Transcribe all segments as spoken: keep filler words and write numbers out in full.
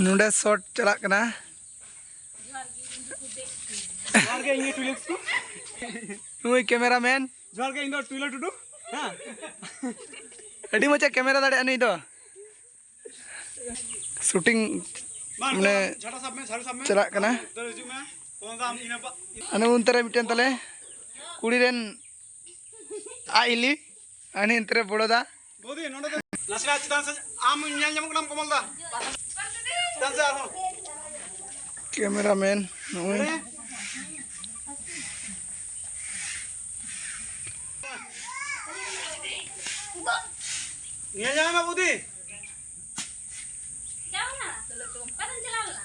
ᱱᱚᱰᱮ ᱥᱚᱴ ᱪᱟᱞᱟᱜ ᱠᱟᱱᱟ᱾ ᱡᱚᱦᱟᱨ ᱜᱮ, ᱤᱧ ᱜᱮ ᱴᱩᱭᱞᱮᱴ ᱠᱚ᱾ ᱱᱩᱭ ᱠᱮᱢᱮᱨᱟᱢᱮᱱ᱾ ᱡᱚᱦᱟᱨ ᱜᱮ, ᱤᱧ ᱫᱚ ᱴᱩᱭᱞᱟᱹ ᱴᱩᱰᱩ᱾ ᱦᱮᱸ᱾ ᱟᱹᱰᱤ ᱢᱚᱡᱽ ᱮ ᱠᱮᱢᱮᱨᱟ ᱫᱟᱲᱮᱭᱟᱜᱼᱟ ᱱᱩᱭ ᱫᱚ᱾ ᱥᱩᱴᱤᱝ ᱢᱟ, ᱢᱟᱱᱮ ᱡᱷᱟᱴᱟ ᱥᱟᱵ ᱢᱮ, ᱡᱷᱟᱲᱩ ᱥᱟᱵ ᱢᱮ᱾ ᱪᱟᱞᱟᱜ ᱠᱟᱱᱟ᱾ ᱫᱟᱹᱲ ᱦᱤᱡᱩᱜ ᱢᱮ᱾ ᱯᱷᱳᱱ ᱫᱟᱢ ᱤᱱᱟᱹ ᱵᱟ-, ᱟᱨ ᱩᱱᱛᱮ ᱨᱮ ᱢᱤᱫᱴᱮᱱ ᱛᱟᱞᱮ ᱠᱩᱲᱤ ᱨᱮᱱ ᱟᱡ ᱦᱤᱞᱤ, ᱟᱨ ᱱᱤᱛ ᱨᱮ ᱵᱚᱲᱚ ᱫᱟ᱾ ᱵᱳᱫᱤ, ᱱᱚᱰᱮ ᱫᱚ ᱱᱟᱥᱮᱱᱟᱜ ᱪᱮᱛᱟᱱ ᱥᱮᱫ ᱟᱢ ᱧᱮᱞ ᱧᱟᱢᱚᱜ ᱠᱟᱱᱟᱢ ᱠᱚᱢᱚᱞ ᱫᱟ᱾ ᱪᱮᱛᱟᱱ ᱥᱮᱫ ᱟᱨᱦᱚᱸ᱾ ᱠᱮᱢᱮᱨᱟᱢᱮᱱ ᱱᱚᱜᱼᱚᱭ᱾ ᱱᱚᱰᱮ᱾ ᱧᱮᱞ ᱧᱟᱢ ᱢᱮ ᱵᱳᱫᱤ᱾ ᱪᱟᱞᱟᱣ ᱞᱮᱱᱟ? ᱚᱠᱟᱛᱮᱢ ᱪᱟᱞᱟᱣ ᱞᱮᱱᱟ?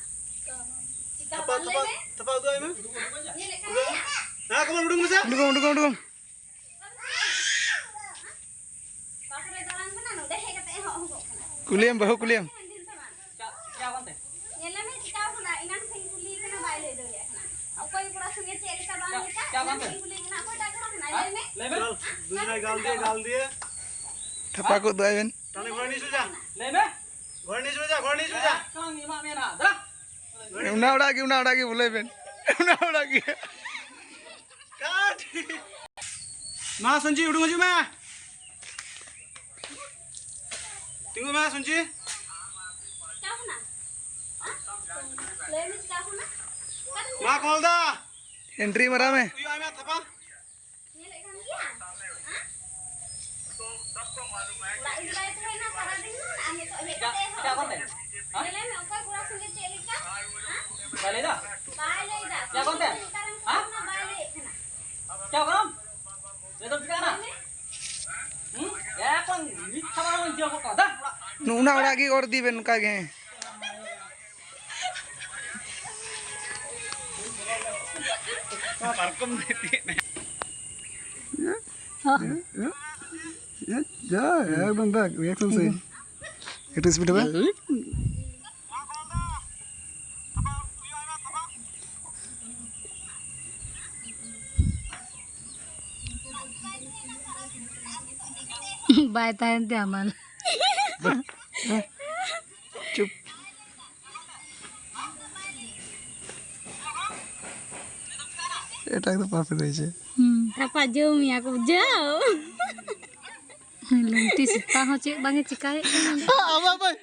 ᱪᱮᱠᱟ ᱛᱷᱟᱯᱟ, ᱵᱟᱝ ᱞᱟᱹᱭ ᱛᱷᱟᱯᱟ, ᱢᱮ? ᱛᱷᱟᱯᱟ ᱩᱫᱩᱜ ᱟᱭ ᱢᱮ᱾ ᱧᱮᱞᱮᱫ ᱠᱟᱱ ᱜᱮᱭᱟ? ᱦᱮᱸ, ᱠᱚᱢᱚᱞ, ᱩᱰᱩᱝ ᱢᱮᱥᱮ᱾ ᱩᱰᱩᱠᱚᱜ, ᱩᱰᱩᱠᱚᱜ, ᱩᱰᱩᱠᱚᱜ᱾ ᱚᱠᱟ ᱠᱚᱨᱮ ᱫᱟᱬᱟᱱ ᱠᱟᱱᱟ? ᱱᱚᱰᱮ ᱦᱮᱡ ᱠᱟᱛᱮ ᱮᱦᱚᱵ ᱦᱚᱵᱚᱜ ᱠᱟᱱᱟ᱾ ᱠᱩᱞᱤᱭᱮᱢ ᱵᱟᱹᱦᱩ, ᱠᱩᱞᱤᱭᱮᱢ᱾ ᱢᱮᱱᱫᱤᱞ ᱛᱟᱢᱟ᱾ ᱧᱮᱞᱮ ᱢᱮ, ᱪᱤᱠᱟᱣ ᱠᱟᱱᱟ? ᱮᱱᱟᱝ ᱠᱷᱚᱱ ᱤᱧ ᱠᱩᱞᱤᱭᱮ ᱠᱟᱱᱟ, ᱵᱟᱭ ᱞᱟᱹᱭ ᱫᱟᱲᱮᱭᱟᱜ ᱠᱟᱱᱟ᱾ ᱚᱠᱚᱭ ᱠᱚᱲᱟ ᱥᱚᱸᱜᱮ ᱪᱮᱫ ᱞᱮᱠᱟ ᱵᱟᱝ ᱞᱮᱠᱟ? ᱮᱱᱟᱝ ᱠᱷᱚᱱ ᱤᱧ ᱠᱩᱞᱤᱭᱮ ᱠᱟᱱᱟ, ᱚᱠᱚᱭᱴᱟᱜ ᱠᱚᱲᱟ ᱠᱟᱱᱟᱭ? ᱞᱟᱹᱭ ᱢᱮ᱾ ᱞᱟᱹᱭ ᱢᱮ᱾ ᱪᱚᱞ, ᱫᱩ ᱡᱚᱱᱟᱭ ᱜᱟᱞ ᱫᱤᱭᱮ, ᱜᱟᱞ ᱫᱤᱭᱮ᱾ ᱛᱷᱟᱯᱟ ᱠᱚ ᱩᱫᱩᱜ ᱟᱭ ᱵᱮᱱ᱾ ᱛᱟᱦᱞᱮ ᱜᱷᱚᱲᱟ ᱱᱤᱥ ᱵᱟᱡᱟ᱾ ᱞᱟᱹᱭ ᱢᱮ᱾ ᱜᱷᱚᱲᱟ ᱱᱤᱥ ᱵᱟᱡᱟ, ᱜᱷᱚᱲᱟ ᱱᱤᱥ ᱵᱟᱡᱟ᱾ ᱮᱠᱫᱚᱢ ᱮᱢᱟᱜ ᱢᱮ ᱱᱟ, ᱫᱟ᱾ ᱚᱱᱟ ᱚᱲᱟᱜ ᱜᱮ, ᱚᱱᱟ ᱚᱲᱟᱜ ᱜᱮ ᱵᱚᱞᱚᱭ ᱵᱮᱱ᱾ ᱚᱱᱟ ᱚᱲᱟᱜ ᱜᱮ᱾ ᱠᱟᱴ᱾ ᱢᱟ ᱥᱚᱧᱡᱤ, ᱩᱰᱩᱝ ᱦᱤᱡᱩᱜ ᱢᱮ᱾ ᱛᱤᱸᱜᱩ ᱢᱮ ᱥᱚᱧᱡᱤ᱾ ᱢᱟ ᱠᱚᱞ ᱫᱟ᱾ ᱮᱱᱴᱨᱤ ᱢᱟᱨᱟ ᱢᱮ᱾ ᱦᱩᱭᱩᱜ ᱟᱭ ᱢᱮ ᱛᱷᱟᱯᱟ᱾ ᱧᱮᱞᱮᱫ ᱠᱟᱱ ᱜᱮᱭᱟ? ᱦᱮᱸ? ᱚᱲᱟᱜ ᱨᱮᱜᱮ ᱵᱟᱭ ᱛᱟᱦᱮᱱᱟ ᱥᱟᱨᱟᱫᱤᱱ ᱠᱷᱚᱱ, ᱟᱨ ᱱᱤᱛᱚᱜ ᱦᱮᱡ ᱠᱟᱛᱮ ᱮᱦᱚᱵ ᱠᱟᱫᱟ᱾ ᱧᱮᱞᱮ ᱢᱮ, ᱚᱠᱚᱭ ᱠᱚᱲᱟ ᱥᱚᱸᱜᱮ ᱪᱮᱫ ᱞᱮᱠᱟ? ᱦᱮᱸ? ᱵᱟᱭ ᱞᱟᱹᱭ ᱫᱟ? ᱵᱟᱭ ᱞᱟᱹᱭ ᱫᱟ᱾ ᱠᱩᱲᱤ ᱥᱚᱸᱜᱮ ᱱᱮᱛᱟᱨ ᱮᱢ ᱠᱷᱟᱱ ᱢᱟ ᱵᱟᱭ ᱞᱟᱹᱭᱮᱫ ᱠᱟᱱᱟ᱾ ᱞᱟᱹᱭ ᱢᱮ᱾ ᱱᱚᱜᱼᱚ ᱱᱟ ᱚᱲᱟᱜ ᱜᱮ ᱚᱨ ᱤᱫᱤ ᱵᱮᱱ ᱱᱚᱝᱠᱟ ᱜᱮ, ᱦᱮᱸ᱾ ᱯᱟᱨᱠᱚᱢ ᱫᱮᱡ ᱛᱮ᱾ ᱡᱟ, ᱮᱠᱫᱚᱢ ᱫᱮᱠ, reaction ᱥᱮ। ᱮᱴᱩ speed ᱦᱚᱵᱮ। ᱵᱟᱭ ᱛᱟᱦᱮᱱ ᱛᱮ ᱟᱢᱟᱞ᱾ ᱪᱩᱯ᱾ ᱮᱴᱟᱜ ᱫᱚ perfect ᱦᱩᱭ ᱪᱮ᱾ ᱦᱩᱸ᱾ ᱨᱟᱯᱟᱜ ᱡᱚᱢ ᱢᱮᱭᱟ ᱠᱚ ᱡᱟᱣ᱾ ᱞᱩᱝᱴᱤ ᱥᱮᱛᱟ ᱦᱚᱸ ᱪᱮᱫ ᱵᱟᱝ ᱮ ᱪᱤᱠᱟᱭᱮᱫ ᱠᱟᱱᱟ᱾ ᱟᱵᱟ ᱵᱟᱭ